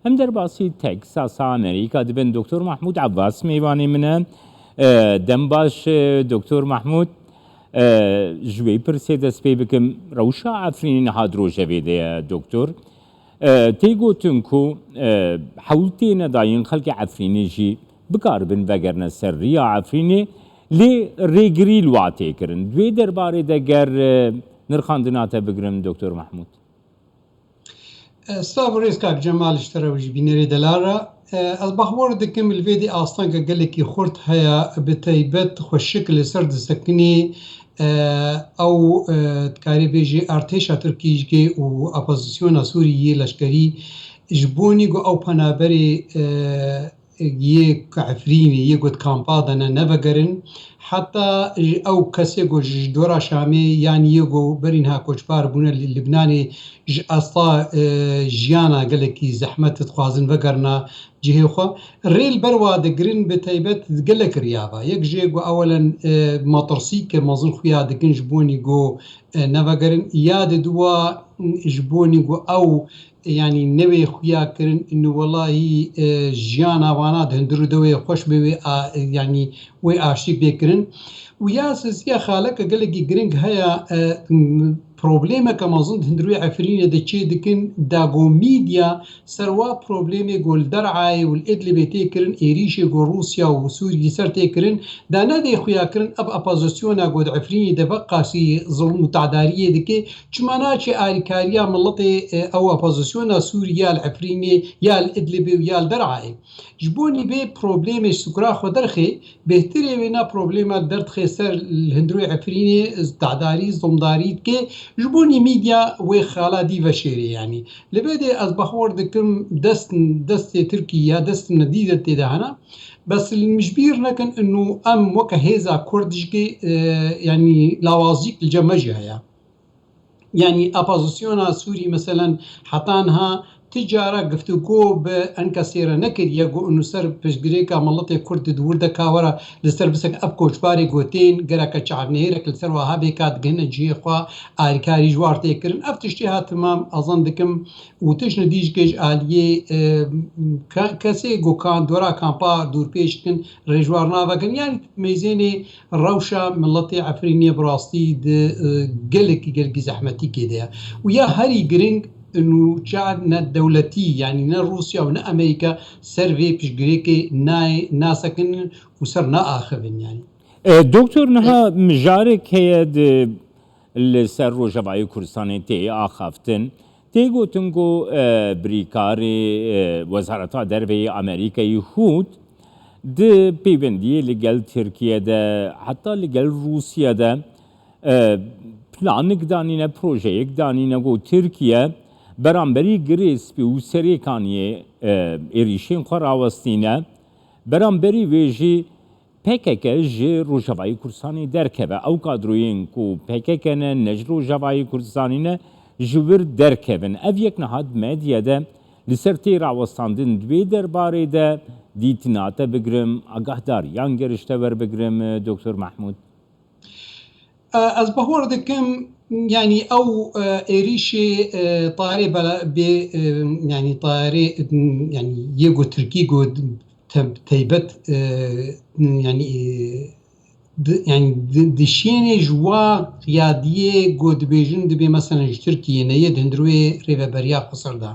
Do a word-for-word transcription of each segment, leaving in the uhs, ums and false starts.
Em derbasî Texasa Amerîka dibin. Doktor Mahmûd Abbas mêvanê min e. E, dem baş, e, Doktor Mahmûd. E, ji wê pirsê dest pê bikim. Rewşa Efrînê niha di rojevê de ye, Doktor. E, tê gotin ku, e, hewl têne dayîn xelkê Efrînê jî bikaribin vegerine ser riya Efrînê, lê rêgirî li wa tê kirin. Di wê derbarê de ger, e, nirxandina te bigirim, Doktor Mahmûd. Silav û rêz kak Cemal, ji te re û ji bînerê delal re. Ez bawer dikim li vê dê astengek gelekî xurt heye, bi taybet xweşik li ser disekinê, ew, dikarê bêjê artêşa Tirkî ji kê û opozisyona Sûrî yê leşkerî ji bonî ku ew penaberê yê ku Efrînê yê ku di kampa de ne, nevegerin. Heta ew kesê ku ji dora Şamê yan yê ku berî niha koçbar bûne li Libnanê ji asta, e, jiyana gelekî zehmet dixwazin vegerina cihê xwe. Rê li ber wa digirin bi taybet gelek riya ve. Yek jê ku ewelen, e, metirsîke mezin xuya dikin ji bonî ku, e, nevegerin. Ya di dua, m, ji bonî ku ew yanî newê xuya kirin, inu welahî, e, jiyana vana di hundir û dewê xweş be wê a, e, yanî wê aştî pê kirin. Û ya sisiya xaleke gelekî giring heye, e, m, problemeke mezin di hundirê Efrînê de çê dikin, da ku mîdya ser wa problemê ku li Der'ayê û li Idlibê tê kirin, êrîşê ku Rûsya û Sûrî li ser tê kirin, da nedê xuya kirin, ev opozisyona ku di Efrînê de veqasî zilm û tedariyê dike, çima naçe alîkariya miletê, e, ew opozisyona Sûrî ya li Efrînê, ya li Idlibê û ya li Der'ayê? Ji bo nî vê problemê ji sukra xwe derxê, bêhtirê wê na problema li derdixê ser li hundirê Efrînê, tedarî, zilmdarî dike, ji bo nî mîdya wê xala dî veşêrê yanî. Li vê dê ez bawer dikim dest, destê Tirkî ya dest nedî de tê de hene. Bes li min ji bîr nekin inu em weke hêza Kurd jikê, e, yanî lawazîk li cem me jî heye. Yanî opozisyona Sûrî meselen heta niha ti cara giftûgo bi enkesê re nekiriye ku inu ser piştgirêka miletê Kurd di wir de ka were li ser bisek ev koçbarê ku tên gereke çavnihêrek li ser wa hebê ka digihine cihê xwe alîkarî ji war tê kirin. Ev tiştê ha timam ezan dikim û tişt nedî jikê ji aliyê, e, ke-, kesê ku kan dora kampa dûrpêç dikin rê ji war navekin. Yanî meyzênê rewşa miletê Efrînê bi rastî di, e, gelekî, gelekî zehmetîkê de ye. Û ya herî giring nûçe ne dewletî, yanî ne Rûsya û ne Amerîka ser vê piştgirêkê nayê, nasekinin û ser naaxivin yanî. E, Doktor, niha mijarek heye di, li ser Rojavayê Kurdistanê tê axaftin. Tê gotin ku, e, birîkarê, e, Wezareta Derve yê Amerîkayê Hood di pêwendiyê li gel Tirkiye de, heta li gel Rûsya de, e, planik danîne, projeyek danîne ku Tirkiye beramberî Girê Spî û Serêkaniyê, e, êrîşên xwe rawestîne. Beramberî wê jî P K K ji Rojavayê Kurdistanê derkeve. Ew kadroyên ku P K K ne, ne ji Rojavayê Kurdistanê ne, ji wir derkevin. Ev yek niha di medya de li ser tê rawestandin. Di wê derbarê de dîtina te bigirim, agahdariyan ger ji te werbigirim, Doktor Mahmûd. E, ez bawer dikim, yanî ew, e, êrîşê, e, tayarê bela-, bê, e, yanî tayarê, e, yanî yê ku Tirkî ku te-, teybet, e, yanî, e, di-, yanî di-, dişênê ji wa qiyadiyê ku dibêjin dibê meselen ji Tirkiyê ne yê di hundirê rêveberiya Xweser de.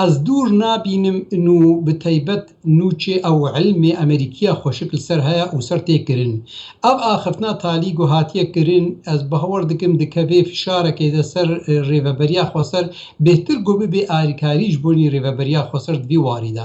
Ez dûr nabînim inu bi teybet nûçê ew ilmê Amerîkiya xweşik li ser heye û ser tê kirin. Ev axiftina talî ku hatiye kirin, ez bawer dikim dikeve fişarekê de ser, e, rêveberiya Xweser, bêhtir ku bibe alîkarî ji bonî rêveberiya Xweser di vî warî de.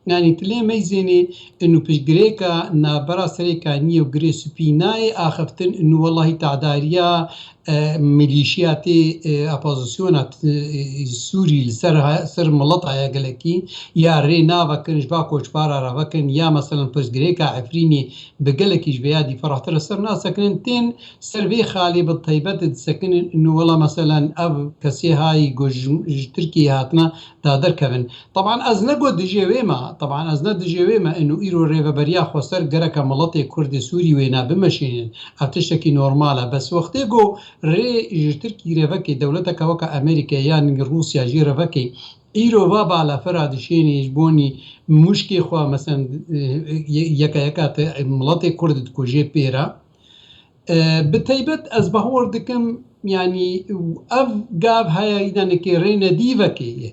Yanî tu lê meyzênê inu piştgirêka navbera Serêkaniyê û Girê Spî nayê axiftin inu welahî tehdariya, e, milîşiyatê, e, opozisyona, e, Sûrî li ser ha-, ser milet haya gelekî ya rê navekin, ji va koçbara re vekin, ya meselen piştgirêka Efrînê bi gelekî ji vêya dî ferahtir li ser nasekinin, tên ser vê xalê bi teybet disekinin, inu wela meselen ev kesê hayî ku ji, ji Tirkiyeyê hatine da derkevin. Teban ez ne got dijê wê me, teban ez ne dijê wê me, inu îro rêveberiya Xweser gereke miletê Kurdê Sûrî wêne bimeşînin. Ev tiştekî normal e. Bes wextê ku rê ji Tirkî re vekê, dewleteke weke Amerîke yan Rûsya jî re vekê, Îro va balafira dişênî ji bonî mûşkê xwe, mesen, yeka yeka te miletê Kurd dikujê pê re. E, bi teybet ez bahwer dikim, yanî ev gav heye, îdenekê rê nedîvekê ye.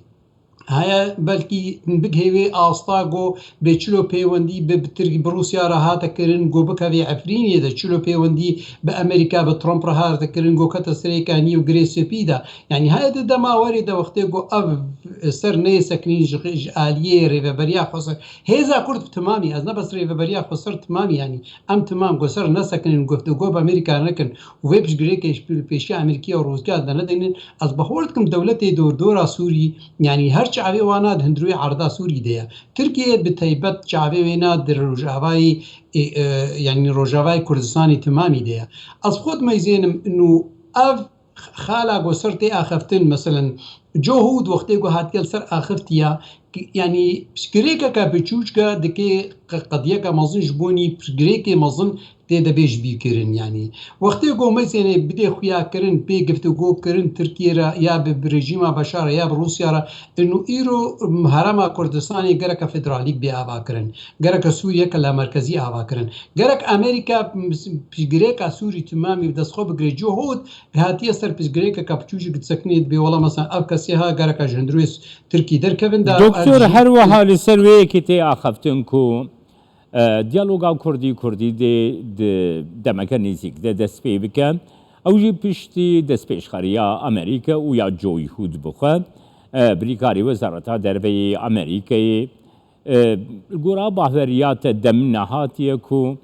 Heye belkî bigihê wê asta go bê çilo pêwendî bi, bi Tirk-, bi Rûsya re hate kirin, go bikevê Efrînê de çilo pêwendî bi Amerîka, bi Trump re hate kirin, go kete serê kanî û girê spî de. Yanî heye di dema werê de wextê go ev ser neyê sekinîn ji, ji aliyê rêveberiya xweser. Hêza Kurd bi timamî, ez ne bes rêveberiya xweser timamî, yanî em timam go ser nesekinin, guftûgo bi Amerîka nekin û vê piştgirêkê ji pêşiya Amerîkî û Rûsya de nedinin. Ez bahwer dikim dewletê dordora Sûrî, yanî her çavê wana di hundirûyê erda Sûrî de ye. Tirkiye bi teybet çavê wê na di rojavayê, e, e, yanî rojavayê Kurdistanê timamî de ye. Ez xwe dimeyzênim û ev xala go ser tê axiftin, meselen, Cohûd wextê go hatiye li ser axiftiya, yanî piştgirêkeke biçûçke dikê qe-, qediyeke mezin ji bonî piştgirêkê mezin tê de bê ji bîr kirin, yanî. Wextê go meyzênê bidê xuya kirin, pê giftûgo kirin Tirkiye re ya bi, bi rejîma Beşar re ya bi Rûsya re, inu îro, m, herêma Kurdistanê gereke federalîk bê ava kirin. Gereke Sûriyeke lamerkezî ava kirin. Gerek Amerîka, m, piştgirêka Sûrî timamî bi dest xwe bigire. Cohûd hatiye ser piştgirêkeke biçûçik disekinê dibê, wela mesela ev kesê ha gereke ji hundirê Tirkî derkevin de. Doktor, her wiha li ser wê yekê tê axiftin ku, e, diyaloga Kurdî Kurdî dê di demeke nêzîk de dest pê bike. Ew jî piştî destpêşxeriya Amerîke û ya Cohûd bixwe, e, birîkarî Wezareta Derve yê Amerîkeyê, e, li gora bahweriya te dem nehatiye ku,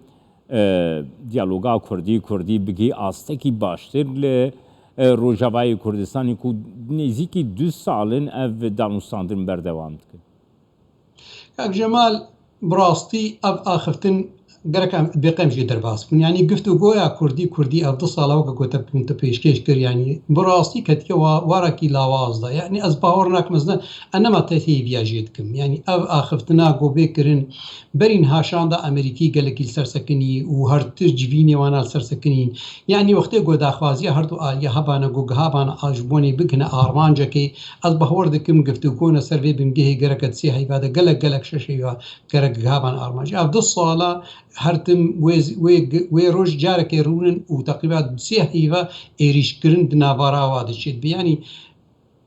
e, diyaloga Kurdî Kurdî bigî astekî baştir li, e, Rojavayê Kurdistanê ku nêzîkî du sal in ev danûstandin berdewam dikin. Kak Cemal, bi rastî ev axiftin gerek em, bê qem jê derbas bûn. Yanî giftûgoya Kurdî Kurdî ev du sala weke ku te, te pêşkêş kir, yanî bi rastî ketiye wa, warekî lawaz de. Yanî ez bawer nakim, ez ne, ez nema te hêviya jê dikim. Yanî ev axiftina ku bê kirin, berî niha şanda Amerîkî gelekî li ser sekinî û her tişt civînê wana li ser sekinîn. Yanî wextê ku daxwaziya her du aliya hebane ku gihabane a ji bonê bigihine armancekê, ez bawer dikim giftûgona ser vê bingehê gereke di sê heyva de gelek gelek şeş heyva gerek gihabane armancê. Ev du sala her tim wê, wê, wê roj carekê rûnin û teqrîba sê heyva êrîşkirin di navara wa de çêdibe. Yanî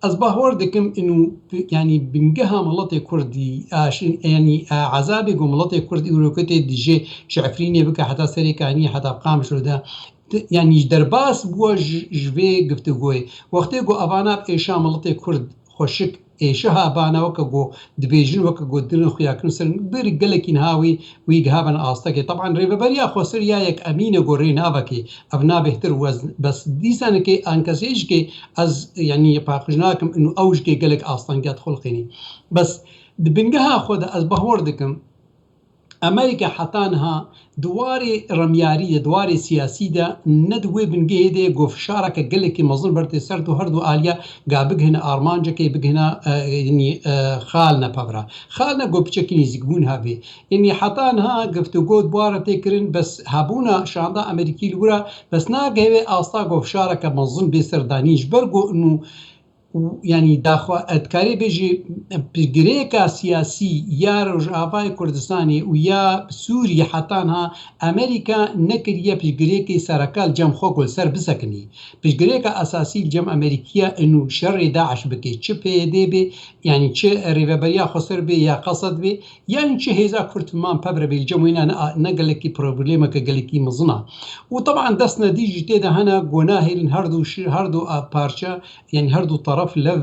ez bawer dikim inu, yanî bingeha miletê Kurdî, a, şin-, yanî, a, ezabê ku miletê Kurdî û roketê dijê ji Efrînê bike heta serê kaniyê, heta Qamişlo de, t-, yanî derbas bûye ji, ji vê giftûgoyê. Wextê ku evana bi êşa miletê Kurd xweşik êşiha bane weke ku dibêjin, weke ku dirin xuya kirin ser, berî gelekî niha wî, wî gihabin astekê. Teban rêveberiya xweser ya yek emîne ku rê navekê, ev na bêhtir wezn, bes dîsanekê ankesê jikê ez, yanî paqij nakim, inu ew jikê gelek astengiya dixulqînî. Bes di bingeha xwe de ez bahwer dikim, Amerîka heta niha di warê remyarî de, di warê siyasî de ne di wê bingehê de ku fişareke gelekî mezin berdê ser du her du aliya ga bigihine armancekê, bigihine, e, yanî, e, xal ne pevra. Xal ne ku piçekî nêzîkbûn hevê. Yanî heta niha giftûgo di wara tê kirin, bes hebûna şanda Amerîkî li wira, bes nagihê wê asta ku fişareke mezin bê ser danîn ji ber ku inu û, yanî, daxwa, e, dikarê bêjî, e, piştgirêka siyasî ya Rojavayê Kurdistanê û ya Sûriyê heta niha Amerîka nekiriye piştgirêkê sereke li cem xwe ku li ser bisekinî. Piştgirêka esasî li cem Amerîkiya inu şerê DAIŞ bike, çi PYD bê, yanî çi rêveberiya xweser bê ya Qesed bê, yanî çi hêza Kurd man pevre bê, li cem wê ne, ne gelekî problemeke gelekî mezin a. Û teban dest nedî jî tê de hene ku nahêlin her du şi-, her du a parçe, yanî her du teref lev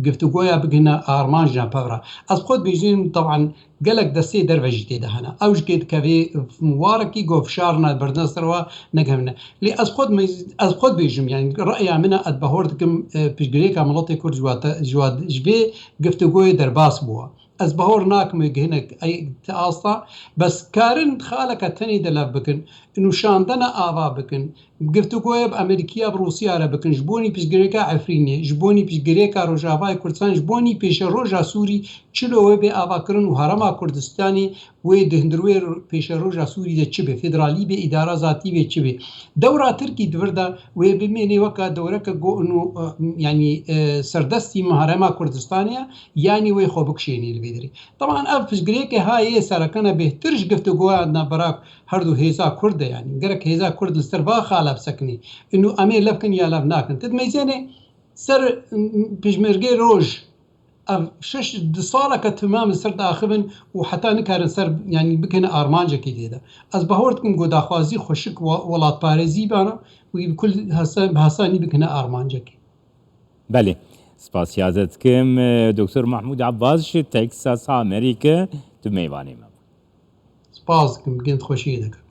giftûgoya bigihine armanc ne pevra. Ez xwe dibêjim, teban gelek destê derve jî tê de hene. Ew jikê dikevê warekî ku fişar ne berdine ser wa negihemine. Lê ez xwe dime-, ez xwe dibêjim, yanî reya min e, ez bahwer dikim, e, piştgirêka miletê Kurd ji wa te, ji wa, ji vê giftûgoyê derbas bûye. Ez bahwer nakim wê gihine ey ti asta, bes karin xaleke tenê de lev bikin, nûşandene ava bikin, Giftugoya bi Amerîkiya bi Rûsiya re bikin, ji bonî piştgirêka Efrînê, ji bonî piştgirêka Rojavayê Kurdistan, ji bonî pêşeroja Sûrî, çilo wê bê avakirin û Herêma Kurdistanê wê di hundir wê pêşeroja Sûrî de çi be, federalî be, îdara zatî be, çi be. Dewra Tirkî di vir de wê bimêne weke dewreke go û, e, yanî, e, serdestî Herêma Kurdistanê ye, yanî wê xwe bikişênê li vê derê. Teban ev piştgirêkê ha yê sereke ne bêhtir ji giftugoya navbera her du hêza Kurd de, yanî gerek hêza Kurd li ser va xala bisekinê. Û em ê lev kin ya lev nakin. Tu dimeyzênê ser, m, Pêşmergê Roj, ev şeş, du saleke temam li ser diaxivin û heta nikarin ser, yanî bikine armancekê tê de. Ez bahor dikim ku daxwazî xweşik we-, welatparêzî bana û bi kul hesa-, bi hesanî bikine armancekê. Belê. Spasiya te dikim, e, Doktor Mahmûd Abbas ji Texas Amerîka, tu mêvanê me bû. Spas dikim, gund xweşiyê dikim.